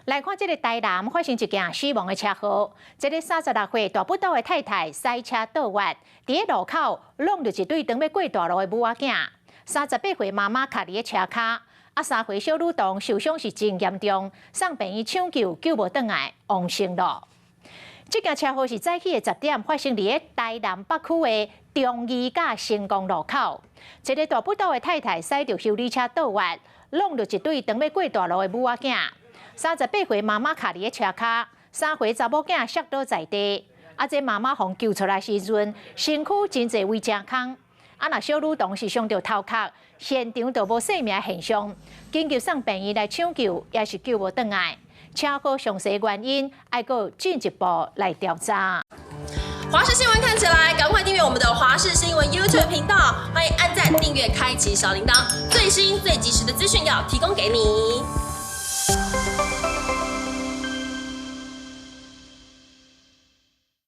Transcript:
來看這个台南發生一件死亡的車禍，這个36歲大埔島的太太駛車倒彎，佇咧路口挵著一對當欲過大路的母仔囝，38歲媽媽卡佇咧車跤，啊3歲小女童受傷是真嚴重，送病院搶救救無轉來，往生囉。這件車禍是早起的10點發生佇咧台南北區的忠義佮成功路口，一个大埔島的太太駛著修理車倒彎，挵著一對當欲過大路的母仔囝。38歲媽媽卡佇咧車跤，3歲查某囝摔倒在地。啊，這媽媽予救出來時陣，身軀真濟位成空。啊，若小女童是傷著頭殼，現場就無生命現象，緊急送病院來搶救，也是救無轉來。車禍詳細原因，愛閣進一步來調查。華視新聞看起來，趕快訂閱我們的華視新聞 YouTube 頻道，歡迎按讚、訂閱、開啟小鈴鐺，最新最及時的資訊要提供給你。